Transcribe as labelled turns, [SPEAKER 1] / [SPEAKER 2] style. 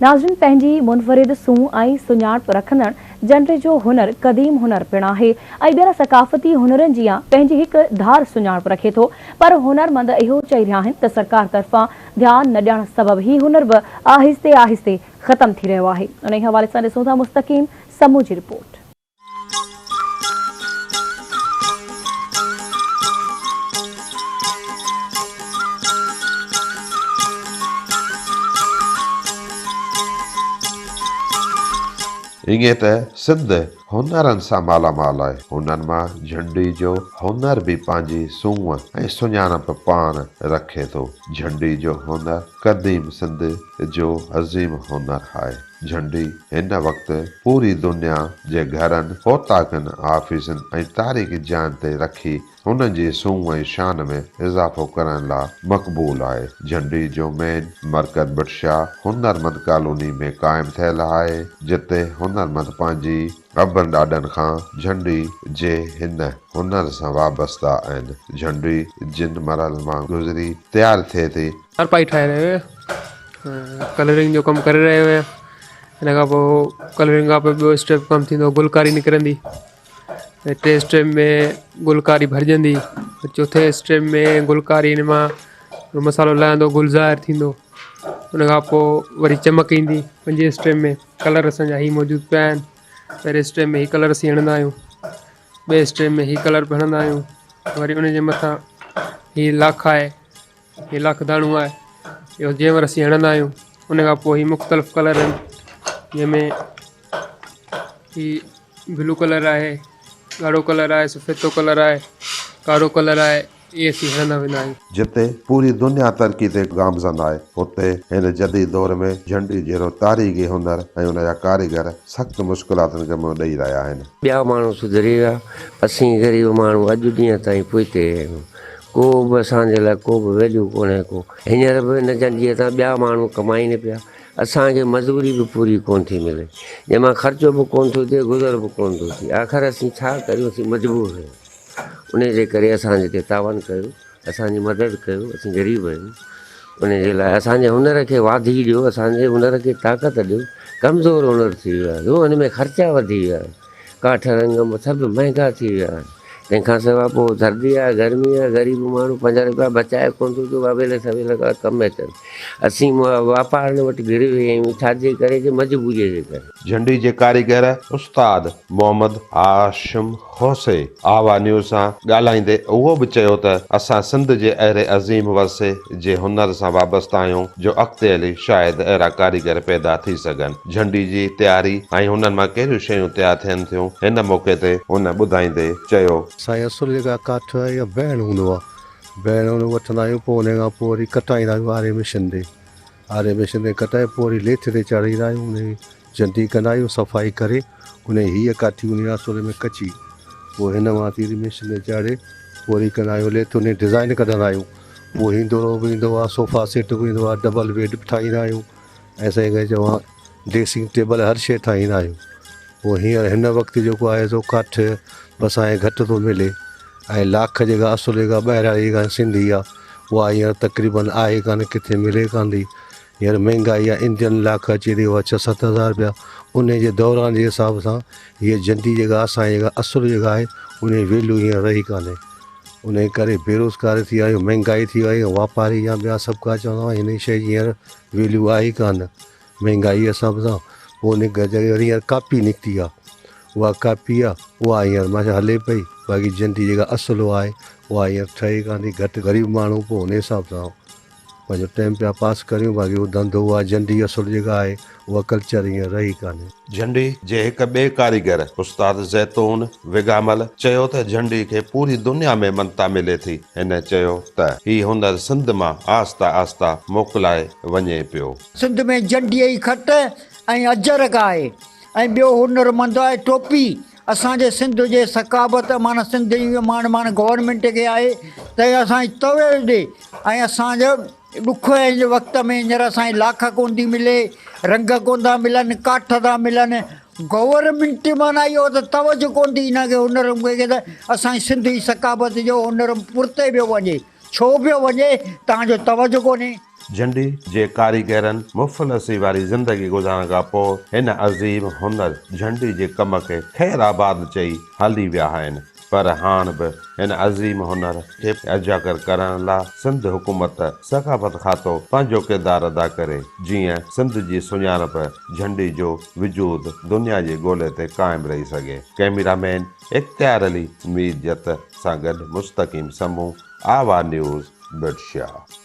[SPEAKER 1] ناظرين پنهنجي منفرد سونهن ۽ سڃاڻپ رکندڙ جنڊ جو هنر قديم هنر پڻ آهي ۽ ٻين ثقافتي هنرن جيان پنهنجي هڪ ڌار سڃاڻپ رکي ٿو پر هنرمند اهو چئي رهيا آهن ته سرڪار طرفان ڌيان نه ڏيڻ سبب هي هنر به آهستي آهستي ختم ٿي رهيو آهي انهي حوالي سان ڏسون ٿا مستقيم سمون جي رپورٽ.
[SPEAKER 2] ائين ته سنڌ هنرن سان مالا مال آهي. هنن مان جهنڊي جو هنر به پنهنجي سونهن ۽ سڃاڻپ پاڻ رکي ٿو. جهنڊي جو هنر قديم سنڌ جو عظيم هنر آهي. جهنڊي هن وقت پوري دنيا جي گهرن، اوطاقن، آفيسن ۽ تاريخي جاين تي رکي انهن جي سونهن ۽ شان ۾ اضافو ڪرڻ لا مقبول آهي. جهنڊي جو مين مرڪز ڀٽ شاهه هنرمند ڪالوني ۾ قائم ٿيل آهي، جتي هنرمند پنهنجي ابن ڏاڏن کان جهنڊي جي هن هنر سان وابسته آهن. جهنڊي جن مرحلن مان گذري تيار ٿئي ٿي.
[SPEAKER 3] چارپائي ٺاهي رهيو آهيان ڪلرنگ جو ڪم ڪري رهيو آهيان ان کان پوء ڪلرنگ کان پوء ٻيو اسٽيپ ڪم ٿيندو گلڪاري نڪرندي ۽ ٽي اسٽيپ ۾ گلڪاري ڀرجندي چوٿين اسٽيپ ۾ گلڪاري ان مان مصالحو لهندو گل ظاهر ٿيندو ان کان پوء وري چمڪ ايندي پنجين اسٽيپ ۾ ڪلر اسانجا هي موجود پيا آهن پهرين اسٽيپ ۾ هي ڪلر اسين هڻندا آهيون ٻئي اسٽيپ ۾ هي ڪلر به هڻندا آهيون وري ان جي مٿان هي لاک آهي هي لاک داڻو آهي اهو جنهن ور اسين هڻندا آهيون ان کان پوء هي مختلف ڪلر آهن جنهن ۾ هي بلو ڪلر آهي ڳاڙهو ڪلر آهي سفيدو ڪلر آهي ڪارو ڪلر آهي اهي اسين هڻندا ويندا آهيون.
[SPEAKER 2] جتي پوري دنيا ترقي تي گامزن آهي، اتي هن جديد دور ۾ جهنڊي جهڙو تاريخي هنر ۽ ان جا ڪاريگر سخت مشڪلاتن کي منهن ڏئي رهيا آهن.
[SPEAKER 4] ٻيا ماڻهو سڌري ويا، اسين غريب ماڻهو اڄ ڏينهن تائين پوئتي آهيون. ڪو به اسان جي لاء ڪو به ويليو ڪونهي ڪو. هينئر به هن جنڊيء تان ٻيا ماڻهو ڪمائين پيا، اسان کي مزوري به پوري ڪونه ٿي ملي، جنهن مان خرچو به ڪونه ٿو ٿئي، گذر به ڪونه ٿو ٿئي. آخر اسين ڇا ڪريون، اسين مجبور آهيون. انهيء جي ڪري اسان جي تي تعاون ڪيو، اسان جي مدد ڪيو، اسين غريب آهيون، انهيء جي لاء اسان جي هنر کي واڌي ڏيو، اسان جي هنر کي طاقت ڏيو، ڪمزور هنر ٿي ويو آهي، هن ۾ خرچا وڌي ويا آهن، ڪاٺ رنگ سڀ مهنگا ٿي ويا آهن، تنهن کان سواء پوء سردي آهي، گرمي آهي، غريب ماڻهو پنج رپيا بچائي ڪونه ٿو جو اويل سويل کان ڪم اچن، اسين واپارين وٽ گروي آهيون، ڇا جي ڪري جو مجبوريء جي ڪري.
[SPEAKER 2] جهنڊي جي ڪاريگر استاد محمد هاشم کوسي آوا نيوز سان ڳالهائيندي اهو به چيو ته اسان سنڌ جي اهڙي عظيم ورثي جي هنر سان وابسته آهيون جو اڳتي هلي شايد اهڙا ڪاريگر پيدا ٿي سگهن. جهنڊي جي تياري ۽ هنن مان ڪهڙيون شيون تيار ٿين ٿيون هن موقعي تي هن ٻڌائيندي چيو.
[SPEAKER 5] سائين اصل جيڪا ڪاٺ آهي اها بهڻ هوندو آهي بهڻ ان وٺندا آهيون پوء ان کان پوء وري ڪٽائيندا آهيون آري مشين تي آري مشين تي ڪٽائي پوء وري ليٿ تي چاڙهيندا آهيون ان جنڊي ڪندا آهيون صفائي ڪري ان هيء ڪاٺي هوندي آهي اصل ۾ ڪچي پوء هن مان ٿي وري مشين تي چاڙهي پوء وري ڪندا آهيون ليٿ ان ڊزائن ڪڍندا آهيون پوء هندورو به ايندو آهي صوفا سيٽ به ايندو آهي ڊبل بيڊ به ٺاهيندا آهيون ۽ سائين کي چوان ڊريسنگ ٽيبل هر شيء ٺاهيندا آهيون پوء هينئر هن وقت جيڪو آهي سو ڪاٺ بس هاڻي گهٽ ٿو ملي ۽ لاک جيڪا اصل جيڪا ٻاهريان جيڪا سنڌي آهي اها هينئر تقريبن آهي ڪانه ڪٿي ملي ڪانه ٿي هينئر مهنگائي آهي انڊين لاک اچي ٿي اها ڇهه ست هزار رپيا ان جي دوران جي حساب سان هيء جنڊي جيڪا اسان جي جيڪا اصل جيڪا آهي ان جي ويليو هينئر رهي ڪانهي ان جي ڪري بيروزگاري ٿي ويا آهيون مهنگائي ٿي وئي واپاري يا ٻيا سڀ ڪا چوندا هئا هن شيء جي هينئر ويليو آهي ئي ڪانه مهنگائي جي حساب سان پوء ان وري هينئر ڪاپي نڪتي آهي اها ڪاپي آهي اها هينئر ماشا هلي پئي باقي جنڊي جيڪا اصل اها آهي اها هينئر ٺهي ڪانه ٿي گهٽ غريب ماڻهو پوء ان حساب سان پنهنجو ٽائيم پيا پاس ڪريون باقي اهو ڌنڌو اها جنڊي اصل جيڪا آهي اها ڪلچر هينئر رهي ڪانهي.
[SPEAKER 2] جهنڊي جي هڪ ٻئي ڪاريگر استاد زيتون وگامل چيو ته جهنڊي کي پوري دنيا ۾ مڃتا ملي ٿي. هن چيو ته هي هنر سنڌ مان آهسته آهسته موڪلائي وڃي پيو.
[SPEAKER 6] سنڌ ۾ جنڊيء جي کٽ ۽ اجرڪ آهي ۽ ٻيو هنرمند آهي ٽوپي. اسان جي سنڌ جي ثقافت معنيٰ سنڌ جي مان معنيٰ گورنمينٽ کي آهي ته اسان جي توجه ڏي ۽ اسان جو ڏکئي جي وقت ۾ هينئر اسان کي لاک ڪونه ٿي ملي رنگ ڪونه ٿا ملن ڪاٺ ٿا ملن گورنمينٽ معنيٰ اهو ته توجه ڪونه ٿي هن کي هنر کي ته اسان جي سنڌ جي ثقافت جو هنر پرتي پيو وڃي ڇو پيو وڃي توهان جو توجه ڪونهي.
[SPEAKER 2] جهنڊي جي ڪاريگرن مفلسي واري زندگي گذارڻ کان پوء هن عظيم هنر جهنڊي جي ڪم کي خير آباد چئي هلي ويا آهن پر هاڻ به هن عظيم هنر کي اجاگر ڪرڻ لا سنڌ حڪومت ثقافت کاتو پنهنجو ڪردار ادا ڪري جيئن سنڌ جي سڃاڻپ جهنڊي جو وجود دنيا جي گولي تي قائم رهي سگهي. ڪئميرا مين اختيار علي مير جت سان گڏ مستقيم سمون، آوا نيوز، ڀٽ شاهه.